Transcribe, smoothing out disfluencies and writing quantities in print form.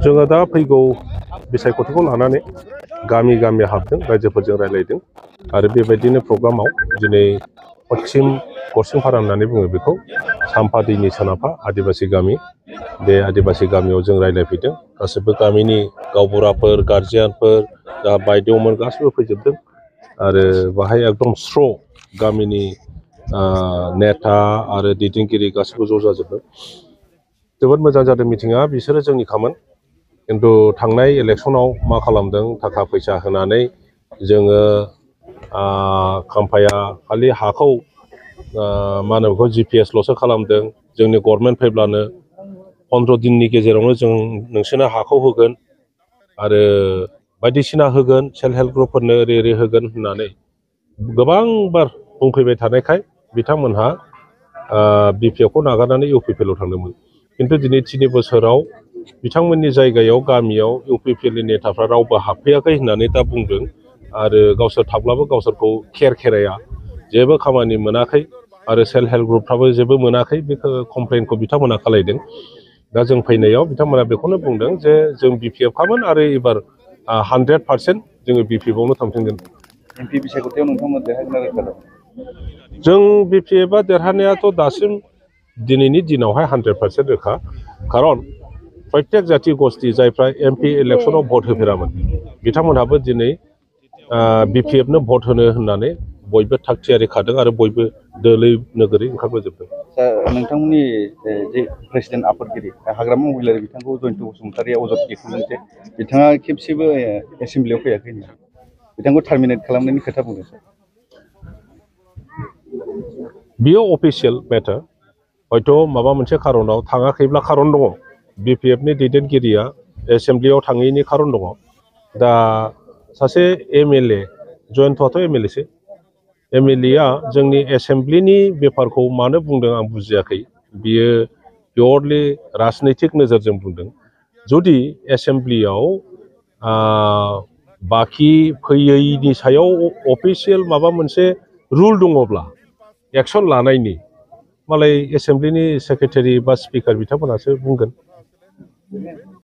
जोङो दा फैगौ बिसायख'थिखौ लानानै गामि गामि हाबदों रायजोफोरजों रायलायदों आरो बेबायदिनो प्रग्रामाव दिनै पश्चिम गरसिंपारा होननानै बुङो बेखौ साम्फा दैनि सोनाबहा आदिबासि गामि बे आदिबासि गामियाव जों रायलायफैदों गासिबो गामिनि गावबुराफोर गार्जियानफोर जा बायदेवमोन गासिबो फैजोबदों आरो बाहाय एकदम स्र' गामिनि नेता आरो दैदेनगिरि गासिबो ज' जाजोबदों जोबोद मोजां जादों मिटिङा बिसोरो जोंनि खामोन खिन्थु थांनाय इलेक्सनाव मा खालामदों थाखा फैसा होनानै जोङो खाम्फाया खालि हाखौ मा होनो बेखौ GPSल'सो खालामदों जोंनि गभर्नमेन्ट फैब्लानो 15 दिननि गेजेरावनो जों नोंसोरनो हाखौ होगोन आरो बायदिसिना होगोन सेल्फ हेल्प ग्रुपफोरनो ओरै होगोन होननानै गोबांबार बुंफैबाय थानायखाय बिथांमोनहा BPFखौ नागारनानै UPPLआव थांदोंमोन खिन्थु दिनै 3 बोसोराव बिथांमोननि जायगायाव गामियाव UPPLनि नेताफ्रा रावबो हाबफैयाखै होननानै दा बुंदों आरो गावसोर थाब्लाबो गावसोरखौ खेराया जेबो खामानि मोनाखै आरो सेल्फ हेल्प ग्रुपफ्राबो जेबो मोनाखै बे कमप्लेनखौ बिथांमोना खालायदों दा जों फैनायाव बिथांमोना बेखौनो बुंदों जे जों BPFखामोन आरो एबार 100% जोङो BPFआवनो थांफिनगोन MP बिसायख'थियाव नोंथांमोन देरहागोन रोखा जों BPFआ देरहानायाथ' दासिम दिनैनि दिनावहाय 100% रोखा खारन प्रत्येक जाथि गस्थि जायफ्रा MP इलेक्सनाव भट होफेरामोन बिथांमोनहाबो दिनै BPFनो भट होनो होननानै बयबो थागथियारि खादों आरो बयबो दोलै नोगोरै ओंखारबोजोबदों नोंथांमोननि जे प्रेसिडेन्ट आफादगिरि हाग्रामा महिलारि बिथांखौ जयन्त बसुमतारिया अजद दैखांदों जे बिथाङा खेबसेबो एसेम्ब्लियाव फैयाखै बिथांखौ टार्मिनेट खालामनायनि खोथा बुंदों बियो अफिसियेल मेटार हयथ' माबा मोनसे खारनाव थाङाखैब्ला खारन दङ BPFनि दैदेनगिरिया एसेम्ब्लियाव थाङैनि खारन दङ दा सासे MLA जयन्तआथ' MLAसो MLAया जोंनि एसेम्ब्लिनि बेफारखौ मानो बुंदों आं बुजियाखै बियो पियरलि राजनैतिक नोजोरजों बुंदों जुदि एसेम्ब्लियाव बाखि फैयैनि सायाव अफिसियेल माबा मोनसे रुल दङब्ला एक्सन लानायनि मालाय एसेम्ब्लिनि सेक्रेटारि बा स्पिकार बिथांमोनासो बुंगोन